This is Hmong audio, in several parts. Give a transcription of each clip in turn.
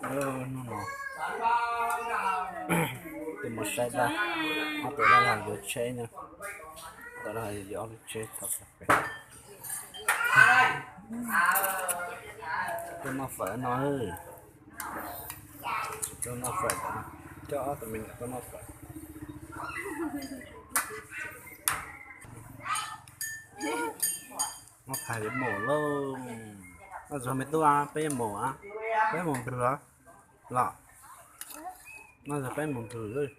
Hnub no tus mus saib dab, ob tug dab laug yuav tsheb na, ob tug dab laug yuav ob lub tsheb txhom pem. Tuaj noj fawm no, tuaj noj fawm, coj ob tug me nyuam tuaj noj fawm. Noj tag yuav mus lauj. Noj tag me tub, peb mus, peb mus nrug los. Noj tag peb mus nrug.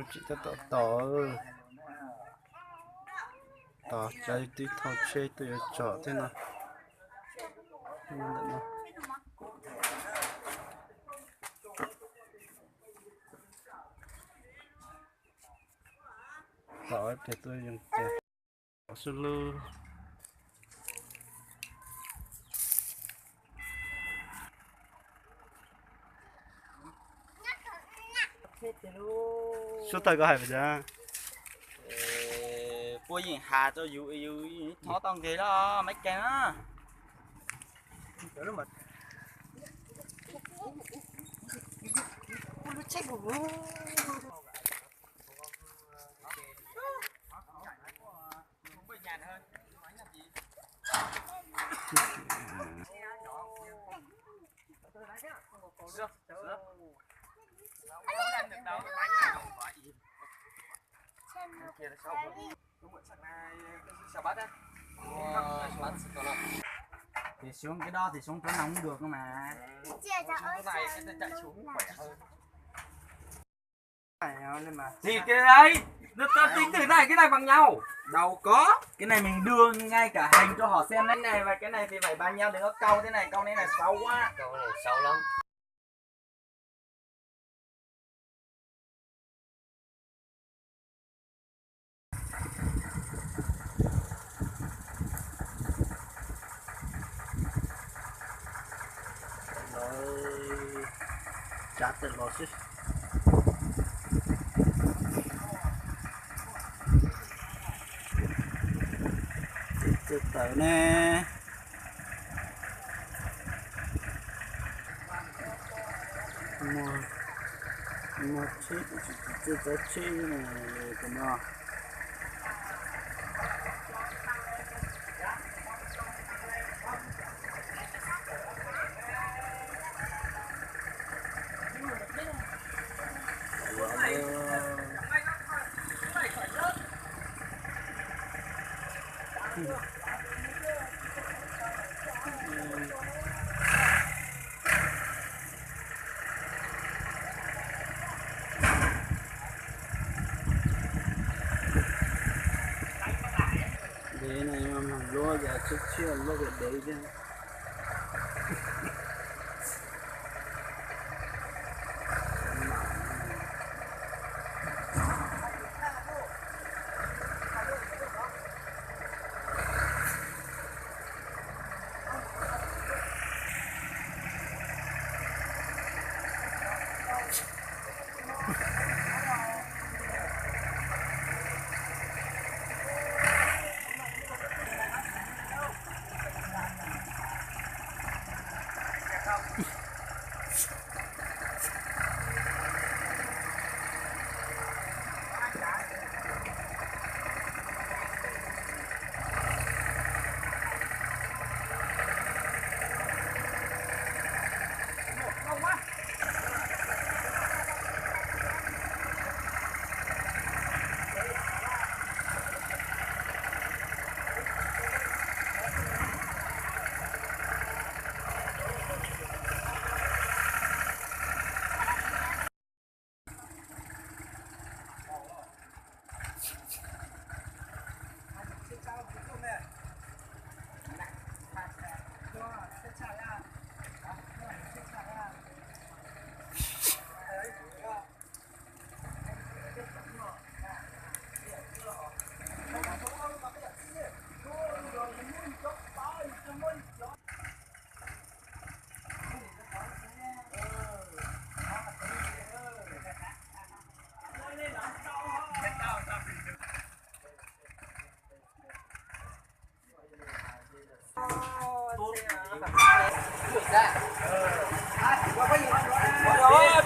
Tsis tab tom tos, tos cov twb thauj tsheb tuaj yuav tsom thiab no. Tom ib pliag tuaj zoo tiag. Xub lub. Suav tawg koj hais mas cas? Puab yeej has rau yus, yus thov tau nqe lawm Maiv Kaas na. Thì xuống cái đó thì xuống chỗ nào cũng được mà. Thì cái đấy, nó có tính từ này, cái này bằng nhau. Đâu có. Cái này mình đưa ngay cả hình cho họ xem đấy. Cái này và cái này thì phải bằng nhau, đừng có câu thế này, câu này là xấu quá. Câu này xấu lắm. Lawv tsav tawm los xwb. Tsav tawm ne. Muaj tsheb, tsis txawj tsheb no. Dev no mas luaj, yog tshiab tshiab luaj tias dev thiab.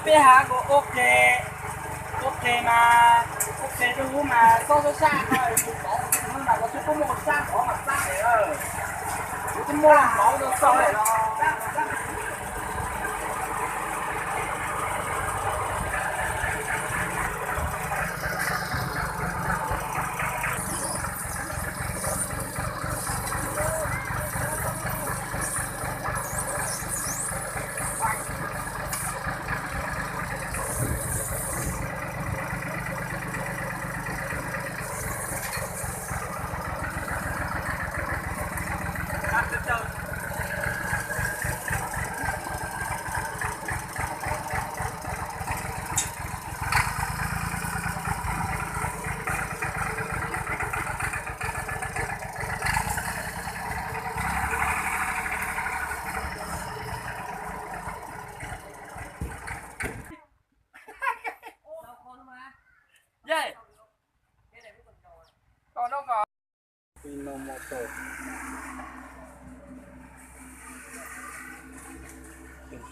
Peb hav ko ua qe, ua qe mas, ua qe rau hauv mas txob sab sab no, tus tod tus twg mas los twb muaj sab tod mas sab lawm. Kuv twb muaj los txog lawm los.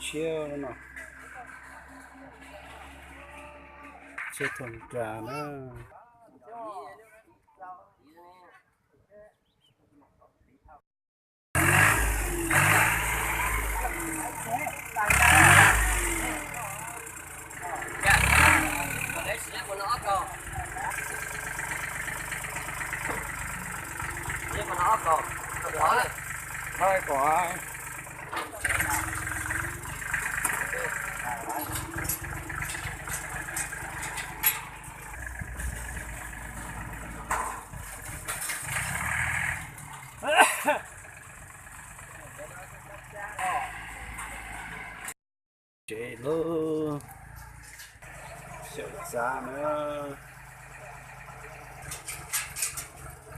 Tshiab no, tshiab thaum nras na. Tsev lub xyaum txav na,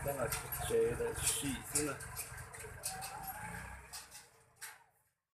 coj los tsev lawm sim xwb na.